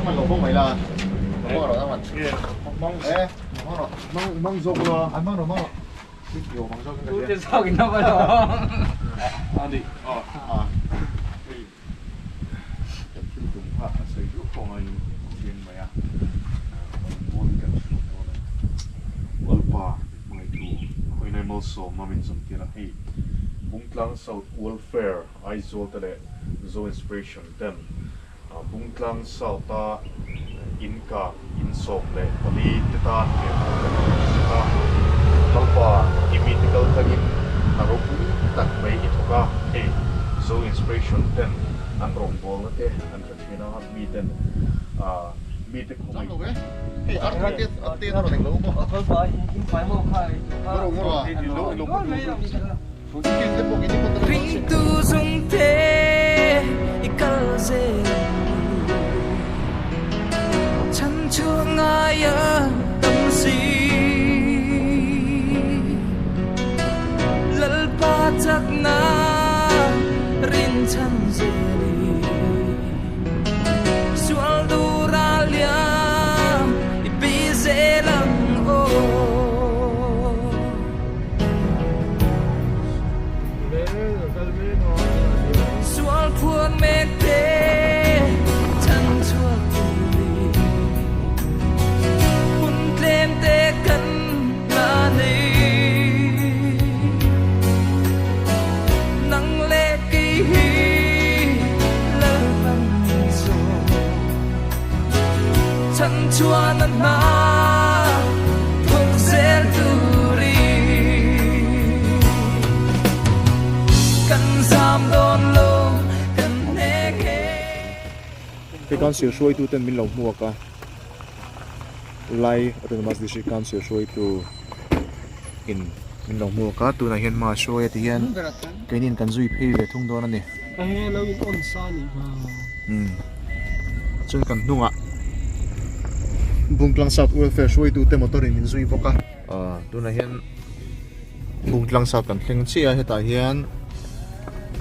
Man lo bawk mai la. Mang rawh man. Eh, mang rawh. Mang mang zawk la. An mang rawh mang rawh. Yo mang zawk in ka hria. Te zawk in a lo. Ani. Ah. Ah. Hei. Kan thil tum kha a sawi duh khawng a in chiang mai a. Rawn kan hrilh dawn a. Lalpa hmangaihtu Khawihnai Malsawmna min zawmtir a. Hei Bungtlang South Welfare Aizawl te leh Zo Inspiration ten Bungtlang South a in kang in 14 te tan ve pawh kan rawn sak a. Lalpa i mite kal tlangin a ropui tak mai i thawk a. Hei Zo Inspiration ten an rawngbawlna te an hre thin a, miten mite khawngaih. Ringtu zungte i kal zel ang u. Chhan chhuah ngai a tam si. Lalpa chakna rinchhan zel i. Sual dur a liam i bei zel ang aw. Sual phuan mek te chan chhuak turi hun tlem te kan la nei. Nang leh kei hi Lalpan min zawh chan chuan a hna thawk zel turin kan zam dawn lo kan hnek he. Hei council hruaitu ten min lo hmuak a, lai Autonomous District Council hruaitu in min lo hmuak a, tunah hian hma hruai a ti hian keinin kan zui phei ve thung dawn a ni. Umm chuan kan hnungah Bungtlang South Welfare hruaitu te motor in min zui bawk a. Aaa tunah hian Bungtlang South kan thleng chiah a hetah hian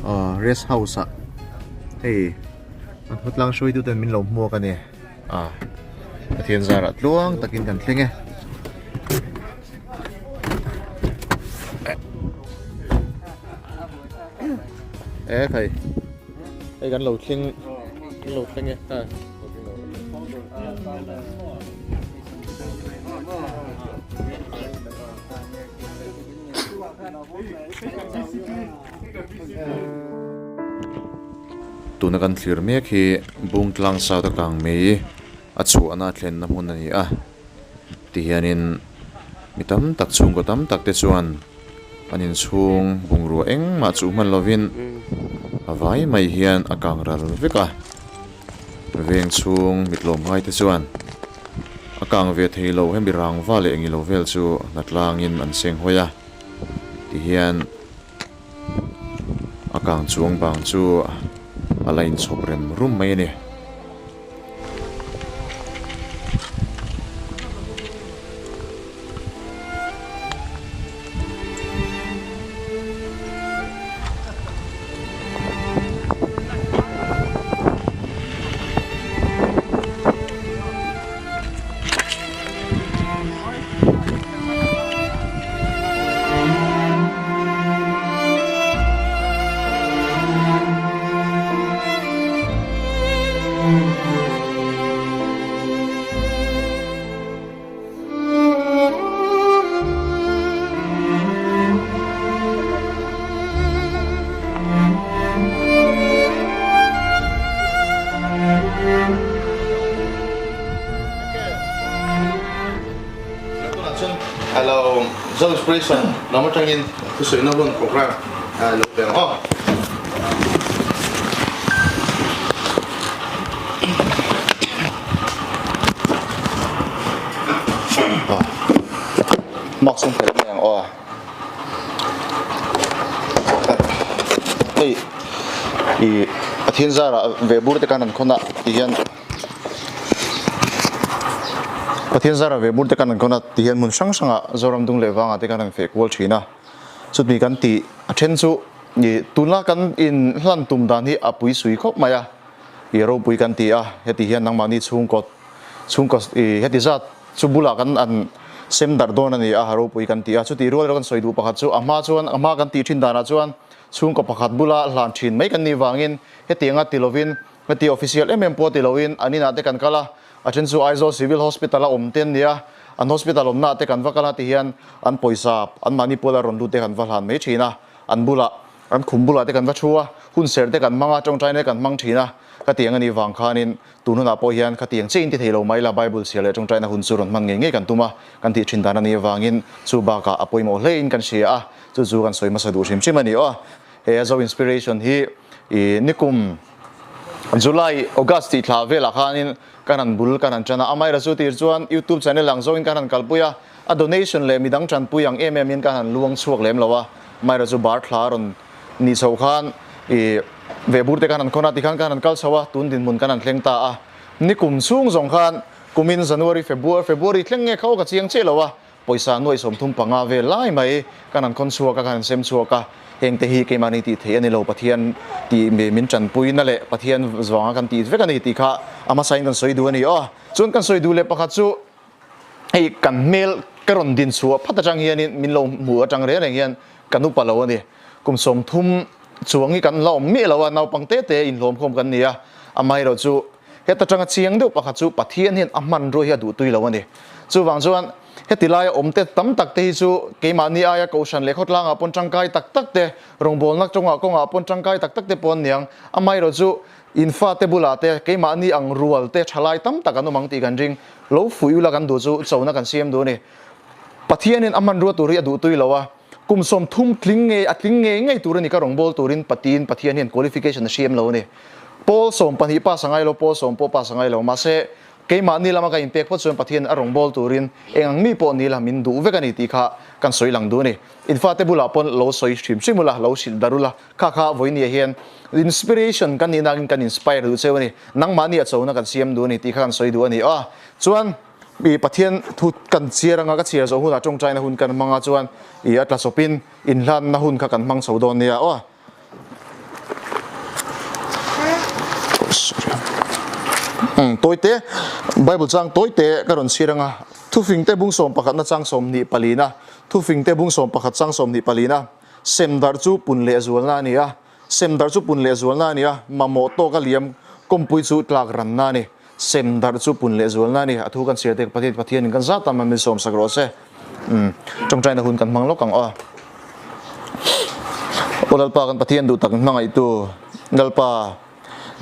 aaa rest house ah hei an khawtlang hruaitu ten min lo hmuak a ni aa Pathian zarah tluang takin kan thleng e. E khai hei kan lo thleng kan lo thleng e ha Tuna kan thlir mek hi Bungtlang South a kang mai a chhuahna a thlenna hmun a ni a tihianin mi tam tak chhungkaw tam tak te chuan An inchhung bungrua engmah chuh hman lovin a vai mai hian a kang ral vek a, veng chhung mitlawm ngai te chuan a kang ve thei lo hemi rangva leh engilo vel chu hnatlangin an seng hawi a, tihian a kang chuang bang chu a la inchhawp rem rum mai a ni. Hello, Zo Inspiration lam atangin thusawi na hun program lo pe ang aw. Mask an phelh mai ang aw. Hei i Pathian zarah ve bur te khan an khawn a ti hian Pathian zarah ve bur te khan an khawn a ti hian hmun hrang hrangah Zoram dung leh vangah te khan an feh kual thin a. Chutmi kan tih a then chu i tunla kan in hlan tum dan hi a pui sui khawp mai a. I ropui kan ti a, heti hian nangmahni chhungkaw chhungkaw i heti zat chu bulah kan an sem darh dawn a ni a, ropui kan ti a. Chutih rual erawh kan sawi duh pakhat chu a hma chuan a hma kan tih thin danah chuan chhungkaw pakhat bula hlan thin mai kan nih vangin hetianga ti lovin heti official em em pawh ti loin an inah te kan kal a, a then chu Aizawl Civil Hospital a awm te an ni a, an hospital awmnaah te kan va kal a tihian an pawisa anmahni puala rawn lut te kan va hlan mai thin a, an bulah An khum bulah te kan va thu a, hun ser te kan hmang a, tawngtaina te kan hmang thin a, ka tiang a nih vang khanin tun hunah pawh hian khatiang chiah in ti thei lo mai la, Bible chhiar leh tawngtaina hun chu rawn hman ngei ngei kan tum a, kan tih thin dan a nih avangin chu bakah a pawimawh hle in kan hria a, chu chu kan sawi hmasa duh hrim hrim a ni aw. He a Zo Inspiration hi i nikum July, August tih thla velah khanin kan han bul kan han tan a, amaherawhchu tir chuan YouTube channel ang zawngin kan han kalpui a, A donation leh midang tanpui ang em em in ka han luang chhuak lem lo a, amaherawh chu bar thla rawn ni chho khan i ve bur te khan an khawn a, tikhan khan an kal chho a, tun dinhmun kan han thleng ta a. Nikum chhung zawng khan kumin January, February, February thleng nge kha aw ka chiang chiah lo a, pawisa nuai 35 vel lai mai kan han khawn chhuak a, kan han sem chhuak a, heng te hi keimahni tih theih a ni lo, Pathian tih min tanpuina leh Pathian vanga kan tih vek a ni tih kha a hmasain kan sawi duh a ni aw. Chuan kan sawi duh leh pakhat chu, Hei kan hmel ka rawn din chhuah phat atang hianin min lo hmuh atang reng reng hian kan upa lo a ni. Kum 30 chuang hi kan la awm miah lo a, naupang te te inhlawmkhawm kan ni a, amaherawh chu heta tanga chiang deuh pakhat chu Pathian hian a hmanrua hi a duhtui lo a ni. Chuvang chuan heti laia awm te tam tak te hi chu keimahni aia kohhran leh khawtlangah pawn tangkai tak tak te, rawngbawlna tawngah kawngah pawn tangkai tak tak te pawh an niang, amaherawh chu In fate bulah te, keimahni ang rual te thalai tam tak an awm ang tih kan ring. Lo fuih ula kan duh chu chona kan siam duh a ni. Pathianin a hmanrua tur hi a duh tui lo a, kum 30 tling ngei a tling ngei ngei tur a ni ka rawngbâwl turin Patiin Pathian hian qualification a siam lo a ni. Pawl 12 pass a ngai lo, pawl sawm pawh pass a ngai lo. Mahse, keimahni lama ka inpek phawt chuan Pathian a rawngbâwl turin eng ang mi pawh ni la min duh vek a ni tih kha kan sawi lang duh a ni. In fate bulah pawn lo sawi hrim hrim ula, lo hrilh darh ula, Kha kha vawinia hian inspiration kan nihna angin kan inspire duh cheu a ni. Nangmahni a chona kan siam duh a ni tih kha kan sawi duh a ni a. Chuan i Pathian thu kan chhiar anga ka chhiar zawh hunah tawngtaina hun kan hmang a chuan i a tla chawpin inhlanna hun kha kan hmang chho dawn nia aw. Umm tawite Bible chang tawite ka rawn chhiar anga thufingte bung sawm pakhatna chang 24na thufingte bung sawm pakhat chang 24na. Sem darh chu pun leh zualna a ni a, sem darh chu pun leh zualna a ni a, mamawh tawka liam kawmpui chu tlak ranna a ni. Sem darh chu pun leh zualna a ni. A thu kan chhiar tek Pathian Pathianin kan zat tam a min sawm sak rawh se. Umm tawngtaina hun kan hmang lawk ang aw. Aw Lalpa kan Pathian duh tak hmangaihtu Lalpa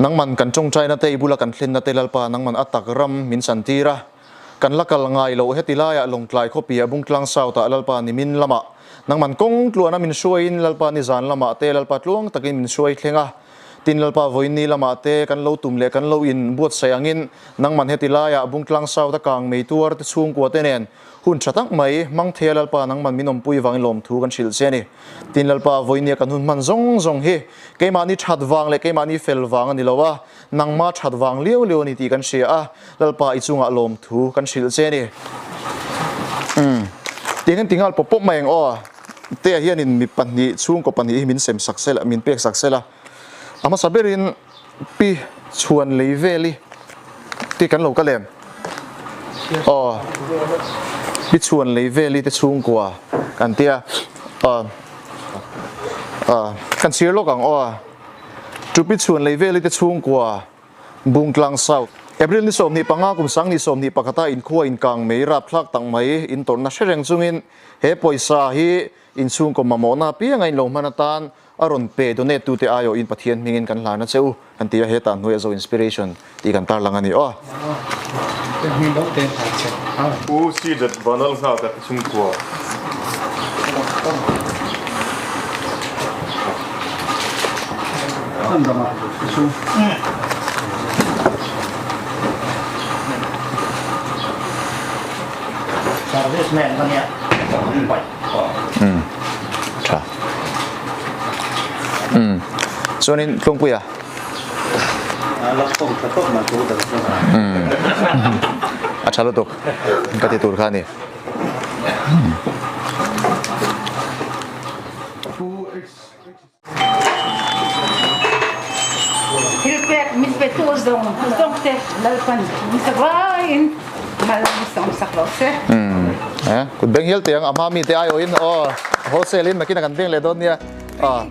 nangman kan tawngtaina te i bula kan thlenna te Lalpa nangman a tak ram min chantir a. Kan la kal ngai loh heti laiah Lawngtlai khawpia Bungtlang South ah Lalpa nimin lamah nangman kawng tluana min hruaiin Lalpa nizan lamah te Lalpa tluang takin min hruai thleng a. Tin Lalpa vawiinni lamah te kan lo tum leh kan lo in buatsaih angin nangman heti laiah Bungtlang South a kang mei tuar te chhungkua te nen hun tha tak mai hmang thei a Lalpa nangman min awmpui vangin lawmthu kan hrilh che a ni. Tin Lalpa vawiinnia kan hun hman zawng zawng hi keimahni that vang leh keimahni fel vang a ni lo a, Nangma that vang liau liau a ni tih kan hria a, Lalpa i chungah lawmthu kan hrilh che a ni. Umm, tiang hian ti nghal pawp pawp mai ang aw. Tea hianin mi pahnih, chhungkaw pahnih hi min sem sak sela, min pek sak sela. A hmasa berin pi chhuan lei vel i ti kan lo kal em? Aw, pi chhuan lei vel i te chhungkua kan tia. Aw, aw, kan chhir lawk ang aw. Tupi chhuan lei veli te chhungkua Bungtlang South. April ni 25 kum 2021 a inkhua inkang mei rapthlak tak mai intawrhna hre reng chungin he pawisa hi inchhungkaw mamawhna apianga inlo hman atan a rawn pe donate tute aiawhin Pathian hmingin kan hlan a che u kan ti a, hetah hnuaiah zo inspiration tih kan tarlang a ni aw. Pu Sijat Vanal nghak a chhungkua. Tha. Chuanin Tlungpuia. A tha lutuk ka ti tur kha a ni. Thil pek min pe tu zawng zawng te Lalpan min zavaiin mal min sawmsak rawh se. Umm eh kut beng hial teh ang a hma mi te aiawhin aw wholesale in nakin a kan veng leh dawn nia aw.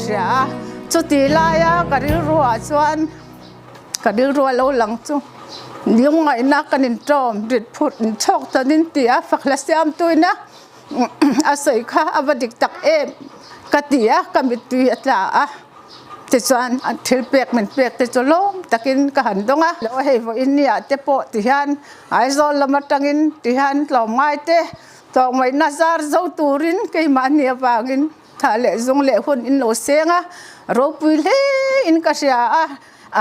Hria a, chuti laia ka rilruah chuan ka rilru a lo lang chu lungngaihna kan inṭawm rit phut inchhawk tanin ti a fakhla siamtuina a sawi kha a va dik tak em ka ti a, ka mittui a tla a. Tichuan an thil pek min pek te chu lawm takin ka han dawng a. Lo hei vawiin ni ah te pawh ti hian Aizawl lam atangin ti hian tlawmngai te tlawmngaihna zar zo turin keimahni avangin thah leh zung leh hun in lo seng a, ropui hle in ka hria a,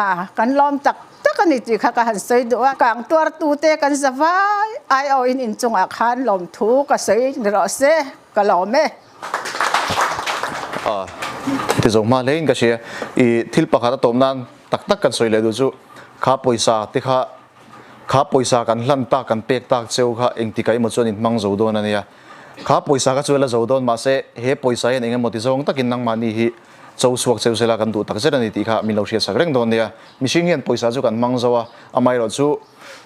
ah kan lawm tak tak a ni tih kha ka han sawi duh a. Kang tuartu te kan za vai aiawhin inchungah khan lawmthu ka sawi ni rawh se, ka lawm e. A ti zo hma hlein ka hria. I thil pakhat a tawp nan tak tak kan sawi leh duh chu kha pawisa te kha kha pawisa kan hlan tak kan pek tak cheu kha engtikah emaw chuan in hmang zo dawn a nia. Kha pawisa kha chu a la zo dawn mahse he pawisa hian eng emaw ti zawng takin nangmahni hi cho chhuak cheu sela kan duh tak zet a ni tih kha min lo hriatsak reng dawn nia. Mihring hian pawisa chu kan hmang zo a, amaherawh chu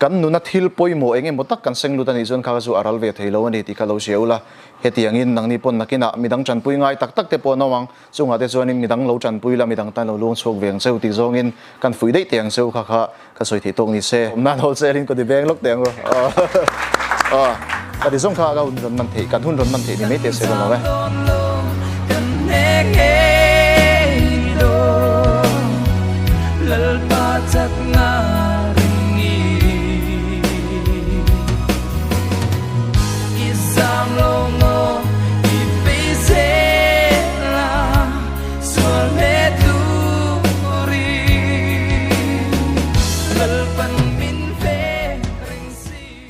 Kan nuna thil pawimawh eng emaw tak kan seng lut a nih chuan kha chu a ral ve thei lo a ni tih kha lo hria ula. Hetiangin nangni pawn nakinah midang tanpui ngai tak tak te pawh an awm ang. Chungah te chuanin midang lo tanpui la, midang tan lo luang chhuak ve ang cheu tih zawngin kan fuih daih teh ang cheu kha kha ka sawi theih tawk ni se. Awmna an wholesale in ka ti veng lawk teh ang u. Aw ka ti zawng kha ka hun rawn man theih, kan hun rawn man theih ni mai teh se ka lo e.